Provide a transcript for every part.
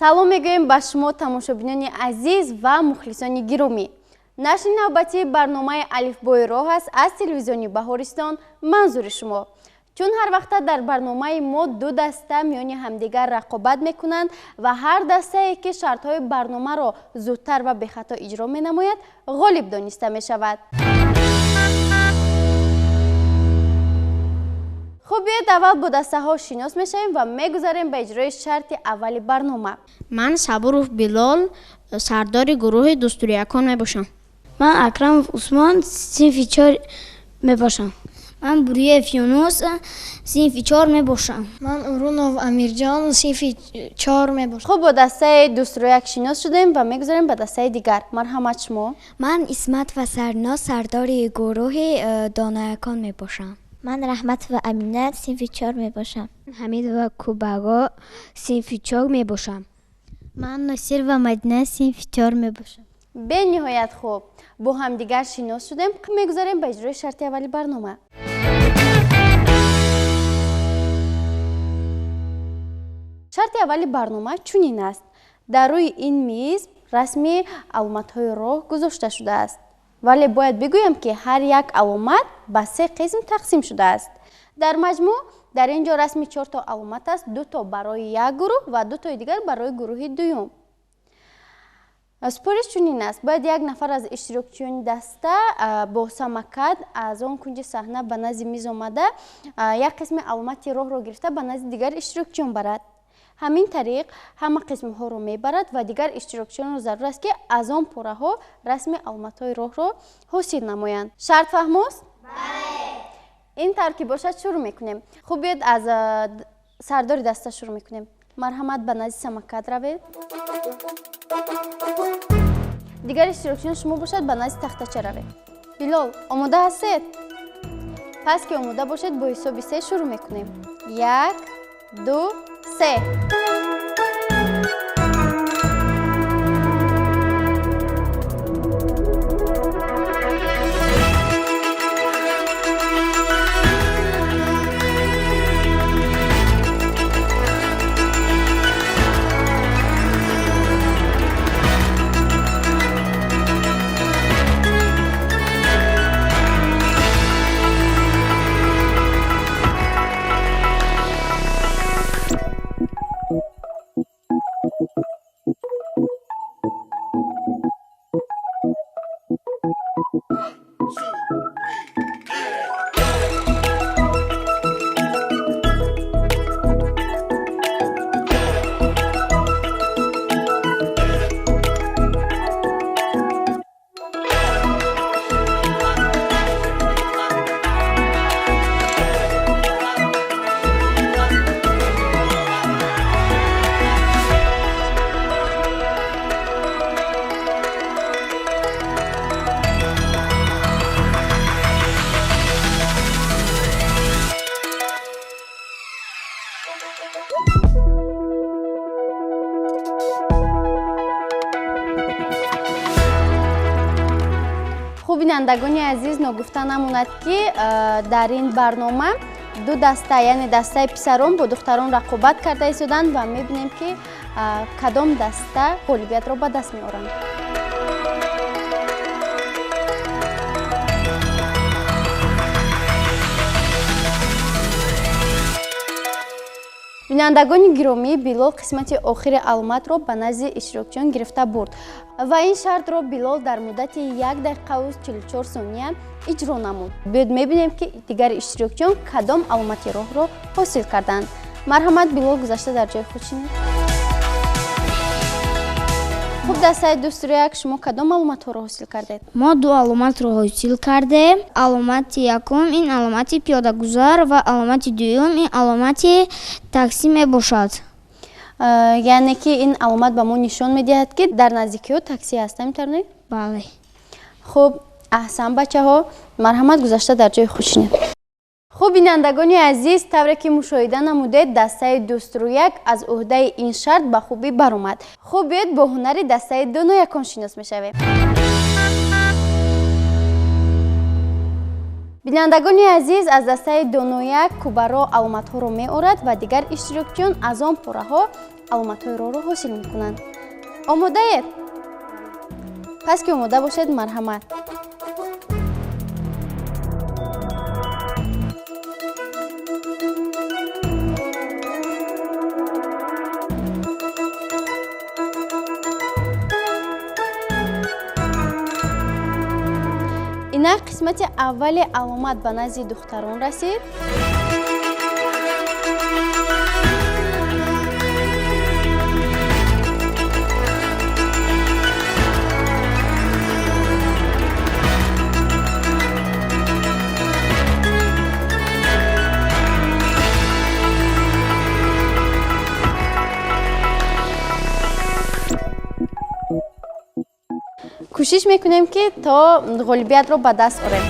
Салом мегӯем ба шумо тамошобинони азиз ва мухлисони гиромӣ. Нашри навбатии барномаи Алифбои роҳ аст аз телевизиони Баҳористон манзури шумо. Чун ҳар вақта дар барномаи мо ду даста миёни ҳамдигар рақобат мекунанд ва ҳар дастае ки шартҳои барномаро зудтар ва бехато иҷро менамояд, ғолиб дониста мешавад. Хуб, биёед аввал бо дастаҳо шинос мешавем ва мегузарем ба иҷрои шарти аввали барнома. Ман Сабуров Билол, сардори гурӯҳи дустуриякон мебошам. Ман Акрамов Усмон, синфи 4 мебошам. Ман Буриев Юнус, синфи 4 мебошам. Ман Урунов Амирҷон, синфи 4 мебошам. Хуб, бо дастаи дустурояк шинос шудем ва мегузарем ба дастаи дигар. Марҳамат шумо. Ман Исмат ва Сарноз, сардори гурӯҳи донаякон мебошам. Ман Раҳмат ва Амина, синфи 4 мебошам. Ҳамид ва Кубаро, синфи 4 мебошам. Ман Носир ва Мадина, синфи 4 мебошам. Бениҳоят хуб, бо ҳамдигар шинос шудем. Мегузарем ба иҷрои шарти аввали барнома. Шарти аввали барнома чунин аст. Дар рӯи ин миз расми аломатҳои роҳ гузошта шудааст. Вале бояд бигӯям, ки ҳар як аломат ба се қисм тақсим шудааст. Дар маҷмӯъ дар ин ҷо расми 4 то аломат аст, 2 то барои як гурӯҳ ва 2 тои дигар барои гурӯҳи дуюм. Супориш чунин аст. Бояд як нафар аз иштирокчиёни даста бо самокат аз он кунҷи саҳна ба назди миз омада, як қисми аломати роҳро гирифта ба назди дигар иштирокчиён барад. Ҳамин тариқ ҳама қисмҳоро мебарад ва дигар иштирокчиёнро зарур аст, ки аз он пораҳо расми аломатҳои роҳро ҳосил намоянд. Шарт фаҳмост? Бале. Ин тавр ки бошад шурӯъ мекунем. Хуб, биёед аз сардори даста шурӯъ мекунем. Марҳамат, ба назди самокат равед. Дигар иштирокчиён шумо бошад, ба назди тахтача равед. Билол, омода ҳастед? Пас ки омода бошед, бо ҳисоби 3 шурӯъ мекунем. 1, 2, 3. Хуб, бинандагони азиз, ногуфта намонад, ки дар ин барнома ду даста, яъне дастаи писарон бо духтарон рақобат карда истоданд ва мебинем, ки кадом даста ғолибиятро ба даст меоранд. Бинандагони гиромӣ, Билол қисмати охири аломатро ба назди иштирокчиён гирифта бурд ва ин шартро Билол дар муддати 1 дақиқаву 44 сония иҷро намуд. Биёед мебинем, ки дигар иштирокчиён кадом аломати роҳро ҳосил карданд. Марҳамат, Билол, гузашта дар ҷои худ шинед. Хуб, дастаи дустурояк, шумо кадом аломатҳоро ҳосил кардед? Мо ду аломатро ҳосил кардем. Аломати якум ин аломати пиёдагузар ва аломати дуюм ин аломати таксӣ мебошад. Яъне ки ин аломат ба мо нишон медиҳад, ки дар наздикиҳо таксӣ ҳаст, ҳамин тавр не? Бале. Хуб, аҳсан, бачаҳо, марҳамат, гузашта дар ҷои худ шинед. Хуб, бинандагони азиз, тавре ки мушоҳида намудед, дастаи дустрӯяк аз ӯҳдаи ин шарт ба хубӣ баромад. Хуб, биёед бо ҳунари дастаи доноякон шинос мешавем. Бинандагони азиз, аз дастаи Донояк Кубаро аломатҳоро меорад ва дигар иштирокчиён аз он пораҳо аломатҳои роҳро ҳосил мекунанд. Омодаед? Пас ки омода бошед, марҳамат. Инак қисмати аввали аломат ба назди духтарон расид. Кӯшиш мекунем, ки то ғолибиятро ба даст орем.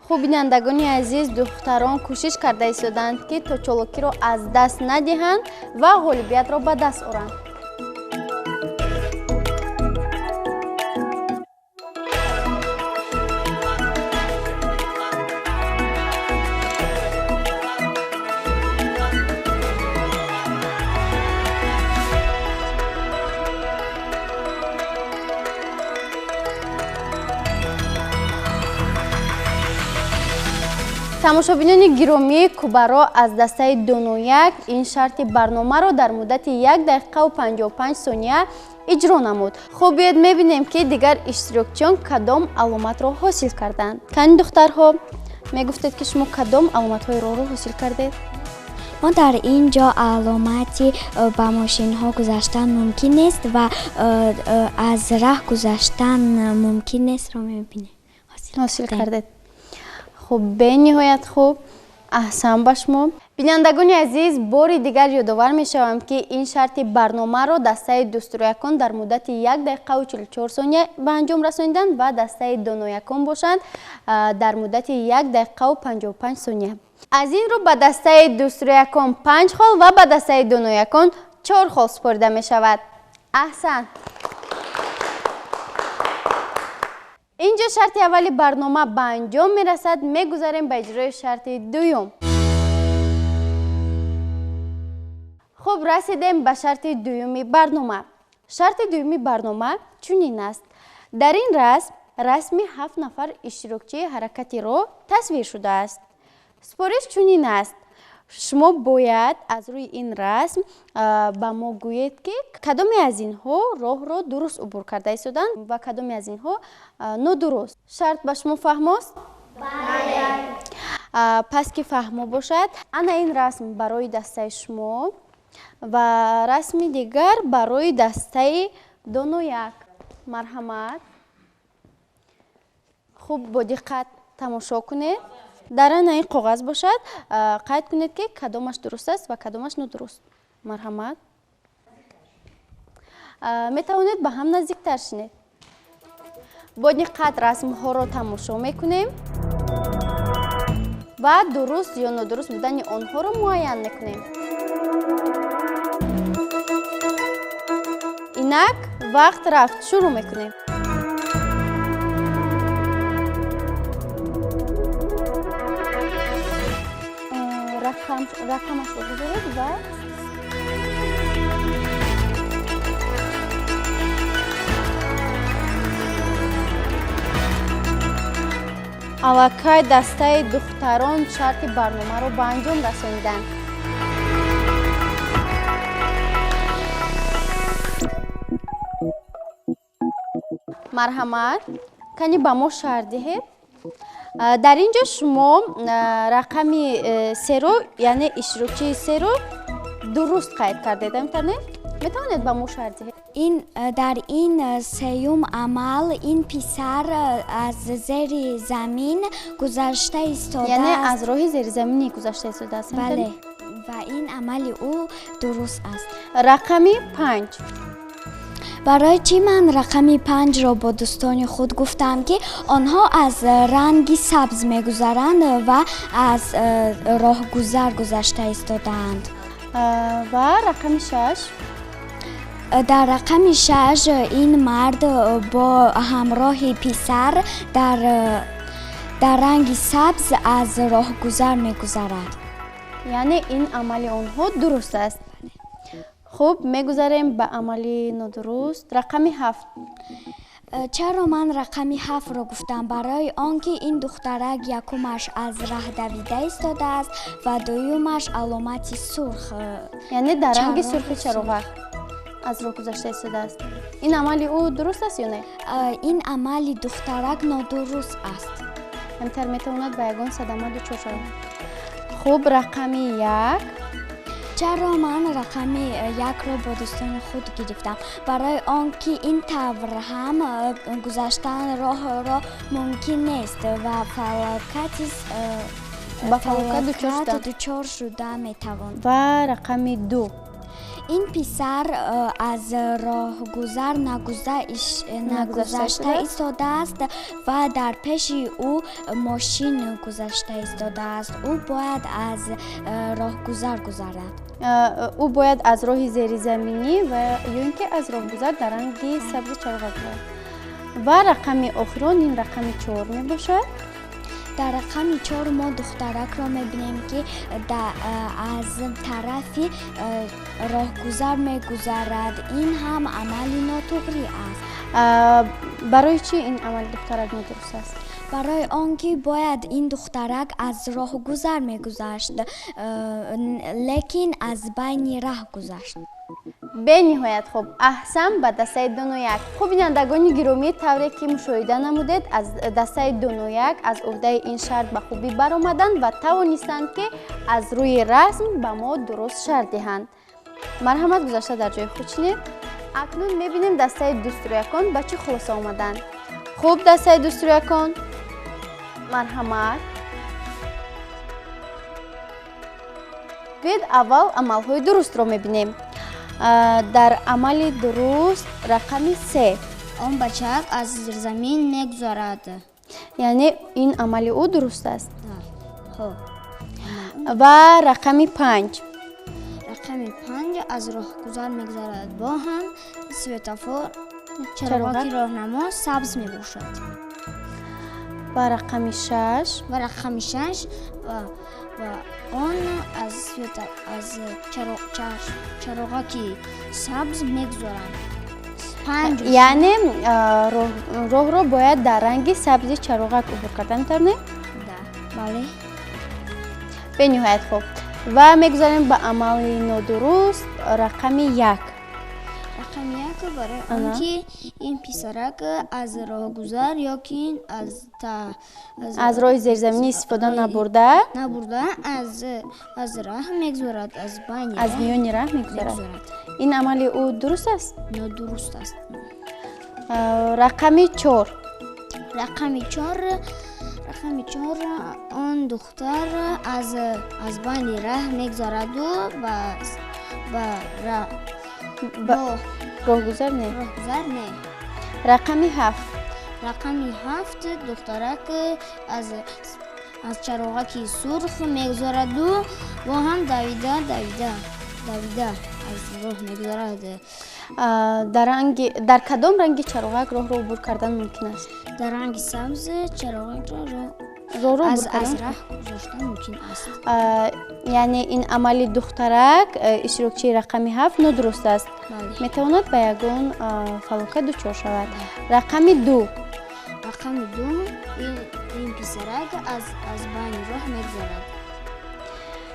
Хуб, бинандагони азиз, духтарон кӯшиш карда истоданд, ки то чолокиро аз даст надиҳанд ва ғолибиятро ба даст оранд. Тамошобинони гиромӣ, Кубаро аз дастаи Донояк ин шарти барномаро дар муддати 1 дақиқаву 55 сония иҷро намуд. Хуб, биёед мебинем, ки дигар иштирокчиён кадом аломатро ҳосил карданд. Кани духтарҳо, мегуфтед, ки шумо кадом аломатҳои роҳро ҳосил кардед? Мо дар ин ҷо аломати ба мошинҳо гузаштан мумкин нест ва аз раҳ гузаштан мумкин нестро мебинем. Ҳосил кардед. Хуб, бениҳоят хуб, аҳсан ба шумо. Бинандагони азиз, бори дигар ёдовар мешавам, ки ин шарти барномаро дастаи Дустурӯякон дар муддати 1 дақиқаву 44 сония ба анҷом расониданд ва дастаи Доноякон бошанд дар муддати 1 дақиқаву 55 сония. Аз ин рӯ ба дастаи Дустурӯякон 5 хол ва ба дастаи Доноякон 4 хол супорида мешавад. Аҳсан! Инҷо шарти аввали барнома ба анҷом мерасад. Мегузарем ба иҷрои шарти дуюм. Хуб, расидем ба шарти дуюми барнома. Шарти дуюми барнома чунин аст. Дар ин расм расми 7 нафар иштирокчии ҳаракати роҳ тасвир шудааст. Супориш чунин аст. Шумо бояд аз рӯи ин расм ба мо гӯед, ки кадоме аз инҳо роҳро дуруст убур карда истоданд ва кадоме аз инҳо нодуруст. Шарт ба шумо фаҳмост? Бале. Пас ки фаҳмо бошад, ана ин расм барои дастаи шумо ва расми дигар барои дастаи Донояк. Марҳамат. Хуб, бо диққат тамошо кунед. Дар ана ин коғаз бошад, қайд кунед, ки кадомаш дуруст аст ва кадомаш нодуруст. Марҳамат. Метавонед ба ҳам наздиктар шинед. Бо диққат расмҳоро тамошо мекунем ва дуруст ё нодуруст будани онҳоро муайян мекунем. Инак вақт рафт, шурӯъ мекунем. Рақамашро гузоред ва аллакай дастаи духтарон шарти барномаро ба анҷом расониданд. Марҳамат, кани ба мо шарт диҳед. Дар ин ҷо шумо рақами серо, яъне иштирокчии серо дуруст қайд кардед, ҳаминтавр не? Метавонед ба мо шарҳ диҳед? Ин дар ин сеюм амал ин писар аз зери замин гузашта истодааст. Яъне аз роҳи зеризаминӣ гузашта истодааст. Бале, ва ин амали ӯ дуруст аст. Рақами 5. Барои чӣ ман рақами 5-ро бо дӯстони худ гуфтам, ки онҳо аз ранги сабз мегузаранд ва аз роҳгузар гузашта истодаанд. Ва рақами 6? Дар рақами 6 ин мард бо ҳамроҳи писар дар ранги сабз аз роҳгузар мегузарад. Яъне ин амали онҳо дуруст аст. Хуб, мегузарем ба амали нодуруст. Рақами 7. Чаро ман рақами 7-ро гуфтам? Барои он ки ин духтарак якумаш аз раҳ давида истодааст ва дуюмаш аломати сурх. Яъне дар ранги сурхи чароғак аз роҳ гузашта истодааст. Ин амали ӯ дуруст аст ё не? Ин амали духтарак нодуруст аст. Ҳамтар метавонад ба ягон садама дучор шавад. Хуб, рақами 1. Чаро ман рақами 1-ро бо дӯстони худ гирифтам? Барои он ки ин тавр ҳам гузаштан роҳро мумкин нест ва ба фалокат дучор шуда метавонад. Ва рақами 2. Ин писар аз роҳгузар нагузашта истодааст ва дар пеши ӯ мошин гузашта истодааст. Ӯ бояд аз роҳгузар гузарад. Ӯ бояд аз роҳи зеризаминӣ ва ё ин ки аз роҳгузар дар ранги сабзи чароғак гузарад. Ва рақами охирон ин рақами 4 мебошад. Дар рақами 4 мо духтаракро мебинем, ки аз тарафи роҳгузар мегузарад. Ин ҳам амали нотуғрӣ аст. Барои чӣ ин амали духтарак нодуруст аст? Барои он ки бояд ин духтарак аз роҳгузар мегузашт, лекин аз байни раҳ гузашт. Бениҳоят хуб, аҳсан ба дастаи 2-1. Хуб, бинандагони гиромӣ, тавре ки мушоҳида намудед, аз дастаи 2-1 аз уҳдаи ин шарт ба хубӣ баромаданд ва тавонистанд, ки аз рӯи расм ба мо дуруст шарт диҳанд. Марҳамат, гузашта дар ҷои худ шинед. Акнун мебинем дастаи дӯстрӯякон ба чӣ хулоса омаданд. Хуб, дастаи дӯстрӯякон, марҳамат. Биёед аввал амалҳои дурустро мебинем. Дар амали дуруст рақами 3. Он бачак аз зирзамин мегузарад. Яъне ин амали ӯ дуруст аст. Ва рақами 5. Рақами 5 аз роҳгузар мегузарад. Бо ҳам светофор чароғаки роҳнамо сабз мебошад. Ва рақами 6. Ва рақами 6 ва он аз чароғаки сабз мегузарад. Яъне роҳро бояд дар ранги сабзи чароғак убур кардан, метавонем? Бале. Бениҳоят хуб. Ва мегузарем ба амали нодуруст рақами 1. Рақами 1 барои он ки ин писарак аз роҳгузар ё ки аз роҳи зеризаминӣ истифода набурда аз раҳ мегузарад, аз миёни раҳ мегузарад. Ин амали ӯ дуруст аст? Нодуруст аст. Рақами 4. Рақами 4 он духтар аз байни раҳ мегузараду ба роҳгузар не. Рақами 7. Рақами 7 духтарак аз чароғаки сурх мегузараду бо ҳам давида аз роҳ мегузарад. Дар кадом ранги чароғак роҳро убур кардан мумкин аст? Дар ранги сабз чароғакро аз раҳ гузоштан мумкин аст. Яъне ин амали духтарак иштирокчии рақами 7 нодуруст аст. Метавонад ба ягон фалокат дучор шавад. Рақами 2. Рақами 2 ин писарак аз байни роҳ мегузарад.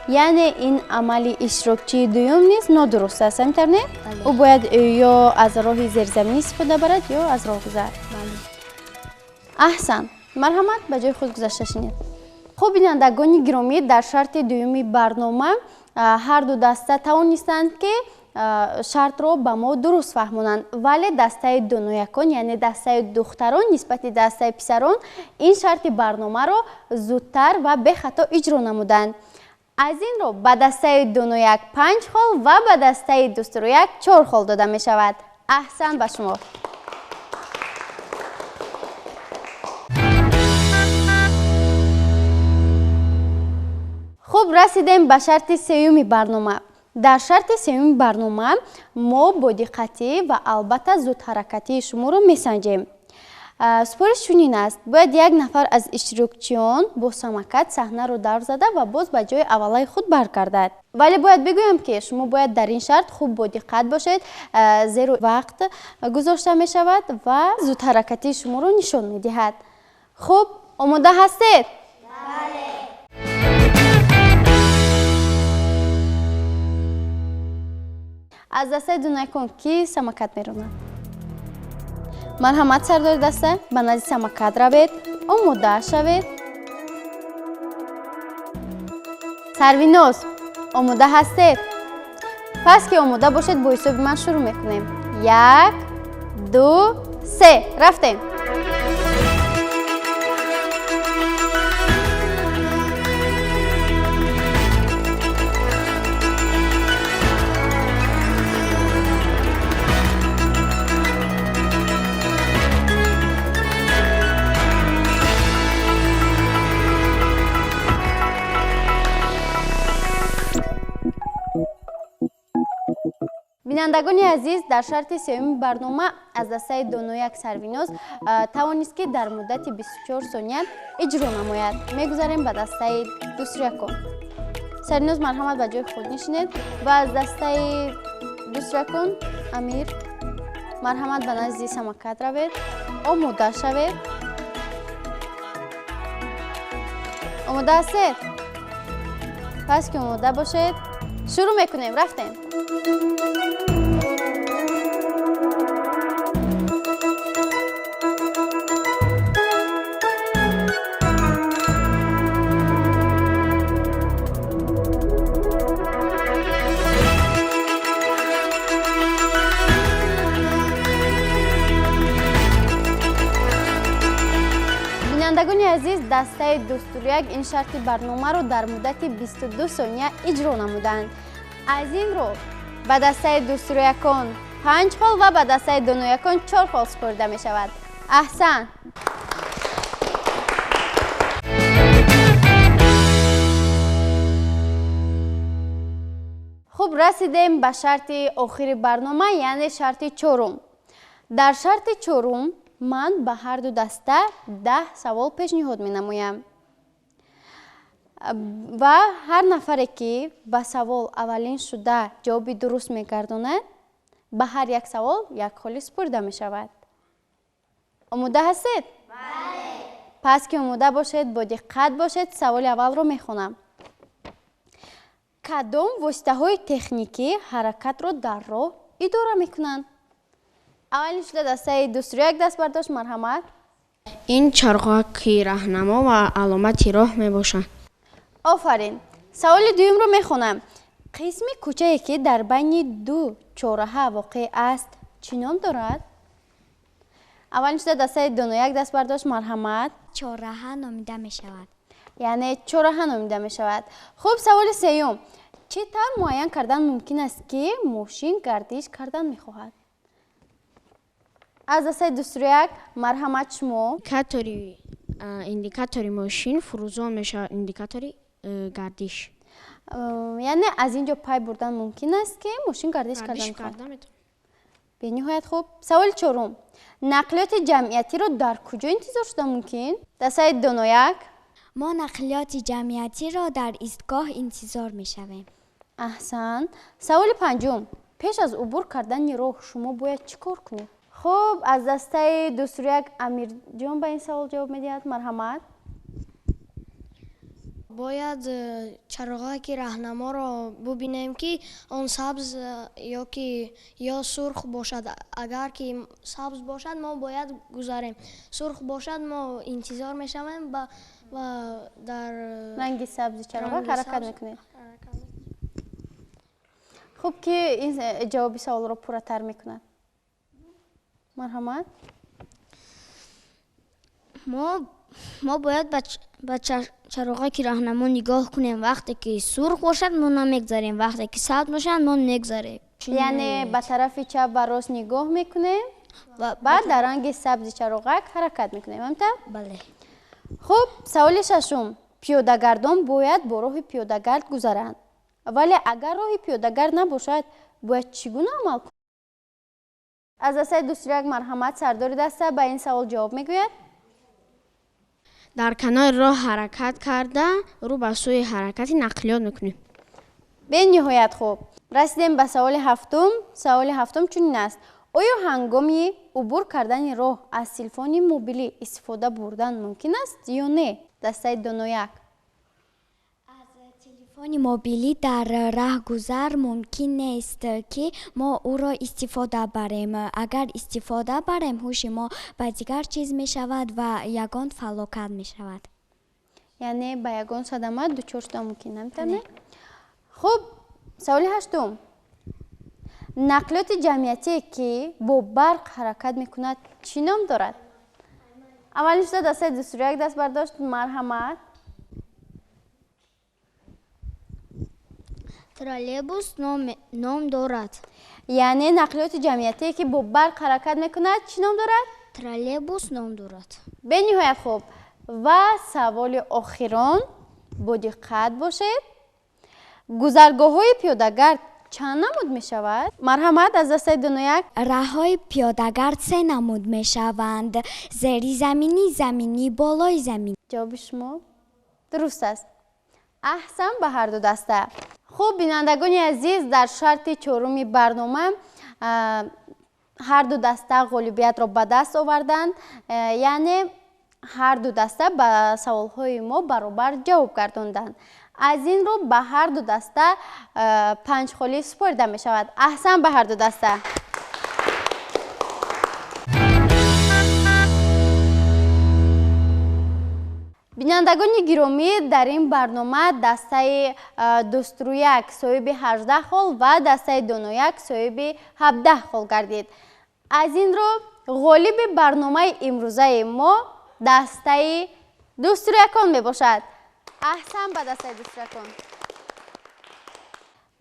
Яъне ин амали иштирокчии дуюм низ нодуруст аст, ҳамин тавр не? Ӯ бояд ё аз роҳи зеризаминӣ истифода барад, ё аз роҳгузар. Аҳсан, марҳамат, ба ҷои худ гузашта шинед. Хуб, бинандагони гиромӣ, дар шарти дуюми барнома ҳар ду даста тавонистанд, ки шартро ба мо дуруст фаҳмонанд. Вале дастаи доноякон, яъне дастаи духтарон нисбати дастаи писарон ин шарти барномаро зудтар ва бехато иҷро намуданд. Аз ин рӯ ба дастаи донояк 5 хол ва ба дастаи дустурояк 4 хол дода мешавад. Аҳсан ба шумо. Хуб, расидем ба шарти сеюми барнома. Дар шарти сеюми барнома мо бо диққатӣ ва албатта зудҳаракатии шуморо месанҷем. Супориш чунин аст: бояд як нафар аз иштирокчиён бо самокат саҳнаро давр зада ва боз ба ҷои аввалаи худ баргардад. Вале бояд бигӯям, ки шумо бояд дар ин шарт хуб бо диққат бошед, зеро вақт гузошта мешавад ва зудҳаракатии шуморо нишон медиҳад. Хуб, омода ҳастед? Бале. Аз дастаи дунайкон ки самокат меронад? Марҳамат, сардори даста, ба назди самокат равед, омода шавед. Сарвиноз, омода ҳастед? Пас ки омода бошед, бо ҳисоби ман шурӯъ мекунем. 1, 2, 3, рафтем. Бинандагони азиз, дар шарти сеюми барнома аз дастаи донояк Сарвиноз тавонист, ки дар муддати 24 сония иҷро намояд. Мегузарем ба дастаи дустрякон. Сарвиноз, марҳамат, ба ҷои худ нишинед ва аз дастаи дустрякон Амир, марҳамат, ба назди самокат равед, омода шавед. Омода ҳастед? Пас ки омода бошед, шурӯъ мекунем. Рафтем. Бинандагони азиз, дастаи дустуряк ин шарти барномаро дар муддати 22 сония иҷро намуданд. Аз ин рӯ ба дастаи дустурякон 5 хол ва ба дастаи доноякон 4 хол супорида мешавад. Аҳсан. Хуб, расидем ба шарти охири барнома, яъне шарти чорум. Дар шарти чорум ман ба ҳар ду даста 10 савол пешниҳод менамоям ва ҳар нафаре ки ба савол аввалин шуда ҷавоби дуруст мегардонад, ба ҳар як савол як холи супорида мешавад. Омода ҳастед? Бале. Пас ки омода бошед, бо диққат бошед, саволи аввалро мехонам. Кадом воситаҳои техникӣ ҳаракатро дар роҳ идора мекунанд? Аввалин шуда дастаи дустрӯяк даст бардошт, марҳамат. Ин чархаки раҳнамо ва аломати роҳ мебошанд. Офарин. Саволи дуюмро мехонам. Қисми кӯчае ки дар байни ду чораҳа воқеъ аст, чӣ ном дорад? Аввалин шуда дастаи донояк даст бардошт, марҳамат. Чораҳа номида мешавад. Яъне чораҳа номида мешавад. Хуб, саволи сеюм. Чӣ тавр муайян кардан мумкин аст, ки мошин гардиш кардан мехоҳад? Аз дастаи дустрӯяк, марҳамат, шумо. Индикатори мошин фурӯзон мешавад, индикатори гардиш. Яъне аз ин ҷо пай бурдан мумкин аст, ки мошин гардиш кардан мехоҳад. Бениҳоят хуб. Саволи чорум. Нақлиёти ҷамъиятиро дар куҷо интизор шуда мумкин? Дастаи донояк. Мо нақлиёти ҷамъиятиро дар истгоҳ интизор мешавем. Аҳсан. Саволи панҷум. Пеш аз убур кардани роҳ шумо бояд чӣ кор кунед? Хуб, аз дастаи дустрӯяк Амирҷон ба ин савол ҷавоб медиҳад, марҳамат. Бояд чароғаки раҳнаморо бубинем, ки он сабз ё ки ё сурх бошад. Агар ки сабз бошад, мо бояд гузарем, сурх бошад, мо интизор мешавем ва дар ранги сабзи чароғак ҳаракат мекунем. Хуб, ки ин ҷавоби саволро пурратар мекунад? Марҳамат. Мо бояд ба чароғаки раҳнамо нигоҳ кунем. Вақте ки сурх бошад, мо намегзарем, вақте ки сабз бошад, мо мегзарем. Яъне ба тарафи чап ва рост нигоҳ мекунем, баъд дар ранги сабзи чароғак ҳаракат мекунем, ҳамта? Бале. Хуб, саволи шашум. Пиёдагардон бояд бо роҳи пиёдагард гузаранд, вале агар роҳи пиёдагард набошад, бояд чӣ гуна амал кунанд? Аз дастаи дустуряк марҳамат, сардори даста ба ин савол ҷавоб мегӯяд. Дар канори роҳ ҳаракат карда, рӯ ба сӯи ҳаракати нақлиёт мекунем. Бениҳоят хуб. Расидем ба саволи ҳафтум. Саволи ҳафтум чунин аст: оё ҳангоми убур кардани роҳ аз телефони мобилӣ истифода бурдан мумкин аст ё не? Дастаи донояк. Аз телефони мобилӣ дар раҳгузар мумкин нест, ки мо ӯро истифода барем. Агар истифода барем, ҳуши мо ба дигар чиз мешавад ва ягон фалокат мешавад. Яъне ба ягон садама дучор шуда мумкин, наметавонем? Хуб, саволи ҳаштум. Нақлиёти ҷамъиятие, ки бо барқ ҳаракат мекунад, чӣ ном дорад? Аввалин шуда дастаи дустуряк даст бардошт. Марҳамат. Троллейбус ном дорад. Яъне нақлиёти ҷамъиятие, ки бо барқ ҳаракат мекунад, чӣ ном дорад? Троллейбус ном дорад. Бениҳоят хуб. Ва саволи охирон, бо диққат бошед. Гузаргоҳҳои пиёдагард чанд намуд мешавад? Марҳамат, аз дастаи донояк. Раҳҳои пиёдагард се намуд мешаванд: зеризаминӣ, заминӣ, болои замин. Ҷавоби шумо дуруст аст. Аҳсан ба ҳар ду даста. Хуб, бинандагони азиз, дар шарти чоруми барнома ҳар ду даста ғолибиятро ба даст оварданд. Яъне ҳар ду даста ба саволҳои мо баробар ҷавоб гардонданд. Аз ин рӯ ба ҳар ду даста 5 холӣ супорида мешавад. Аҳсан ба ҳар ду даста. Бинандагони гиромӣ, дар ин барнома дастаи дуструяк соҳиби 18 хол ва дастаи донояк соҳиби 17 хол гардид. Аз ин рӯ ғолиби барномаи имрӯзаи мо дастаи дуструякон мебошад. Аҳсан ба дастаи дуструякон.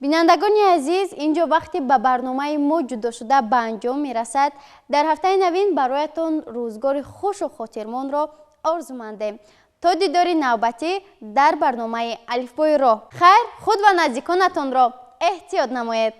Бинандагони азиз, инҷо вақти ба барномаи мо ҷудошуда ба анҷом мерасад. Дар ҳафтаи навин бароятон рӯзгори хушу хотирмонро орзумандем. То дидори навбатӣ дар барномаи алифбои роҳ. Хайр, худ ва наздиконатонро эҳтиёт намоед.